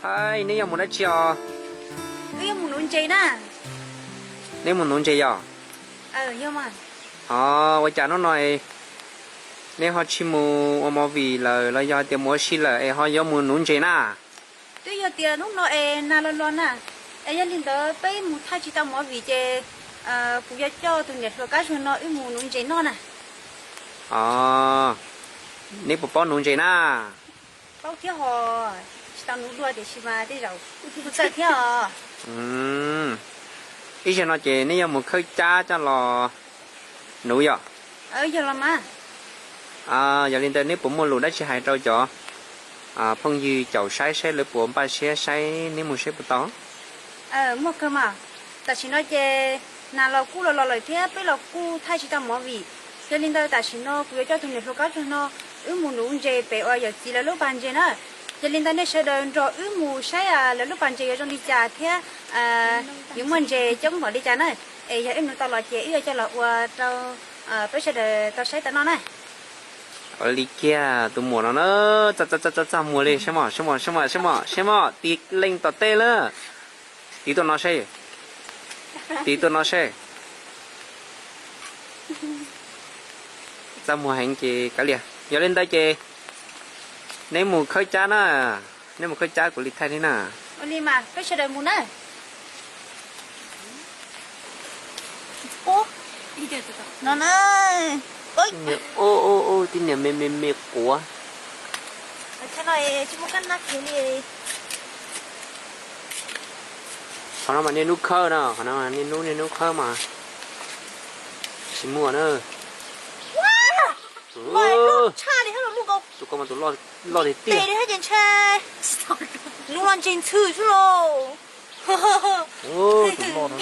Hais, neb yuav mus dab tsi os? Wb yuav mus nuv ntses na. Neb mus nuv ntses yog? Yog mas. Os, ua cas hnub no neb ho tsis mus ua movie lawm los yog hais tias mus ua si lawm es ho yuav mus nuv ntses na? Twb yog tias hnub no es nag los los na, es yog li ntawd peb mus thaij tsis tau movie ces kuv yuav coj tus niam hluas kab zuag no wb mus nuv ntses noj na. Os, neb puas paub nuv ntses na? Paub thiab hos, tsis tau nuv dua tiam sis mas tej zaum kuj txawj thiab os. Ib zaug no ces neb yuav mus khawb cab coj los nuv yom? Yog los mas. Yog li ntawd neb puas muaj lus dab tsi hais rau cov phooj ywg caum saib saib lawv puas npaj siab saib neb mus saib puas tau? Muaj kawg mas. Tam sim no ces nag los kuj los los lawm thiab peb los kuj thaij tsis tau movie. Yog li ntawd tam sim no kuv yuav coj tus niam hluas kab zuag no wb mus nuv ntses pem uas yawm txiv lawv lub pas ntses na. Yog li ntawd nej sawv daws nrog wb mus saib lawv lub pas ntses yuav zoo li cas thiab yuav muaj ntses coob npaum li cas na. Es yog wb nuv tau los ces wb yuav coj los ua rau peb sawv daws tau saib tau noj na. Ua li kiag tus muam no na, txaj txaj txaj muag li, saib mog, saib mog, saib mog, saib mog, saib mog, tiv leej tom tej lawm. Tiv tuaj no seb, tiv tuaj no seb. Txaj muag heev ces kav liam. Yog li ntawd ces neb mus khawb cab na, neb mus khawb cab kuv li thaij thiab na. Ua li mas peb sawv daws mus na. No na. Tib niag me me me quav. Qhov no mas niaj hnub khawb na, qhov no mas niaj hnub niaj hnub khawb mas tsis muaj na. Tus ko mas tus loj tiag tiag. Nuv los ntses ntxhw xwb lauj. Tus loj no.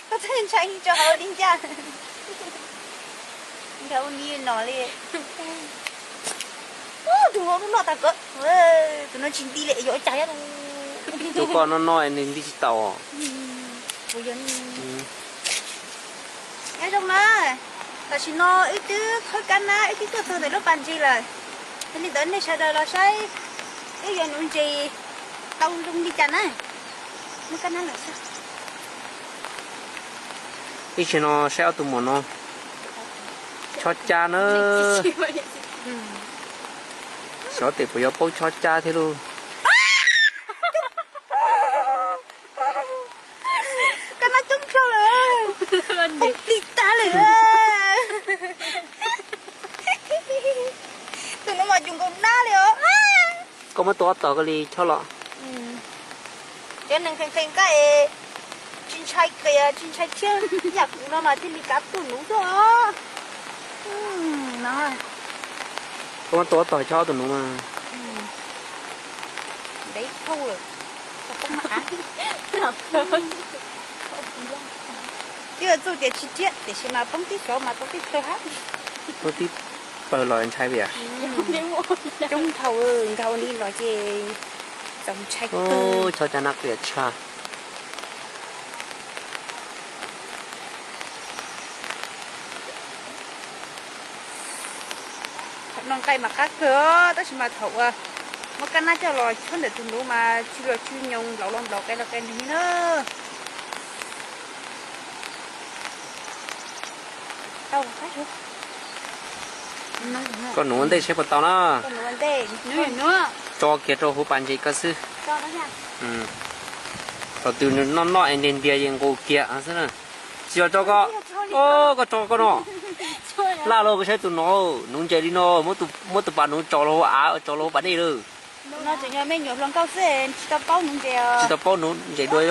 Koj txhob ntshai tso hauv li ncaj. Nkag ua ni no li. Tus no loj tas kod. Tus no tsis nti li yuav ua cas thiab. Tus ko no no nws nti tsis tau. Nyob zoo na, tam sim no wb twb khawb kab nab wb twb tuaj txog ntawm lub pas ntses lawm. Yog li ntawd nej sawv daws los saib wb yuav nuv ntses tau zoo li cas na. Muab kab nab lawm xwb. Ib sim no saib ob tug muam no chob cab na. Xyov tes puas yuav paub chob cab thiab lauj. Kab nab coob kawg lawm. Poob plig tag lawm. Tus no mas cus nkaus nab li os. Koj muab tua ob tog koj li chob los. Cov neeg qee qee nqaij es tsis ntshai qias tsis ntshai tshiab, yam kuv no mas thiaj li kav tuaj nuv xwb os. Koj muab tua ob tog chob tus nuv mas. Ntev dhau lawm. Twb txuj tias tsis riab tiam sis mas poob tib suav mas tau tib plawg hab. Poob tib plawg los ntshai tias. Coob dhau, nkag ua li los ces txaus ntshai kawg. Chob cab nab qias tshaj. Thaum no nqaij mas qab kawg, tab sis mas thaum uas muab kab nab coj los chob ntawm tus nuv mas tsw los tsw nyoos, nplaum los nplaum, qe los qe nws li na. Koj nuv ua ntej saib puas tau na. Tso kiag rau hauv pas ntses koj xwb. Thaum twg nws noj noj es ntiag ntiag es nqus kiag xwb na. Tsis yog tso koj, koj tso koj no. Laj los koj saib tus no, nuv ntses li no, muab tus pas nuv tso los hauv av, tso los hauv pas dej lawm. No tseem yog me nyuam hluas nkauj xwb, tsis tau paub nuv ntses. Tsis tau paub nuv ntses dua.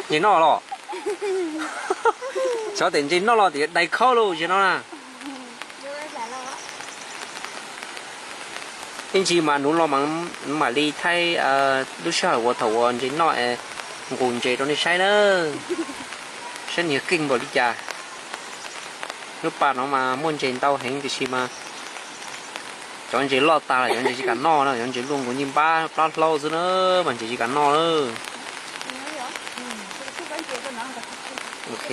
Ntses noj los? Xyov tes ntses noj los tias dai khaub lauj, ntses no na. Ib ntsis mas nuv los mas mam li thaij lub sij hawm uas thaum uas ntses noj es nqus ntses rau nej saib na. Saib nws qeej npaum li cas. Lub pas no mas muaj ntses ntau heev tiam sis mas cov ntses loj tas lawm, cov ntses tsis kam noj na, cov ntses luaj nkaus ncej npab plab hlaub xwb na, mas ntses tsis kam noj na. Ok.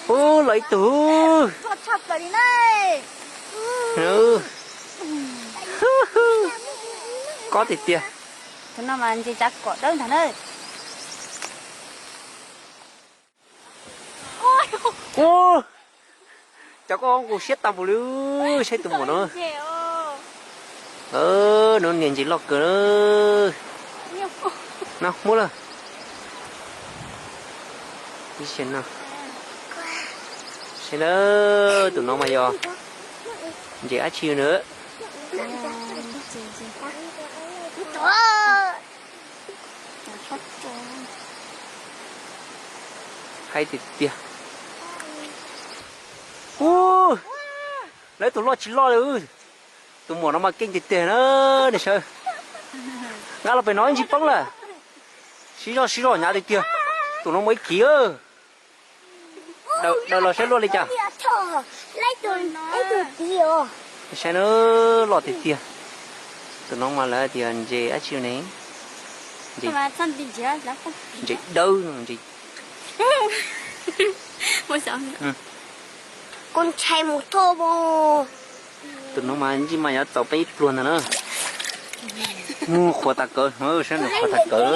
Ub, los ib tug. Tshaj plaws li na. Kob tiag tiag. Tus no mas ntses tsav kom dawb ntag na. Ua, cas koj nqus siab tag npaum li, saib tus muam no. No niag ntses loj kawg. No muab lawm. Saib na, tus no mas yog ntses dab tsi na. Haib tiag tiag. Ub, lawv tus loj tsis loj li. Tus muam no mas keej tiag tiag na, nej saib. Nqa los pem no ib ntsis poob lawm. Siv zog siv zog hnyav tiag tiag. Tus no muaj ib kiv. Daws los saib luaj li cas. Saib na, loj tiag tiag. Tus no mas lawv tias ntses dab tsi ne? Ntses dawb no, ntses. Kuv ntshai mus thoj mus. Tus no mas ntsij mas yuav txaus peb ib pluag ntag na. Mus qhuav tas kawg, saib nws qhuav tas kawg.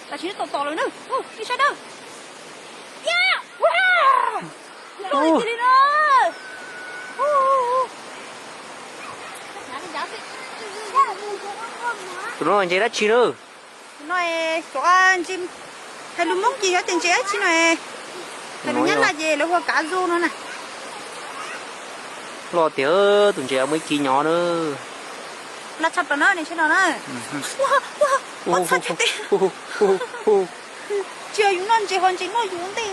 Tam sim no tom tom lawm na, ib sab dawb. Loj tiag li na. Tus no ntses dab tsi na? Tus no xyov ntses, hais lus Hmoob ces xyov tias ntses dab tsi no. Hais lus Nyab Laj ces lawv hu ua kav zu no na. Loj tiag, tus ntses muaj ib kiv nyob na. Loj tshaj plaws na, nej saib no na. Ua txhaj tsis tes. Tsis yog yus noj ntses ho ntses noj yus ua ntej.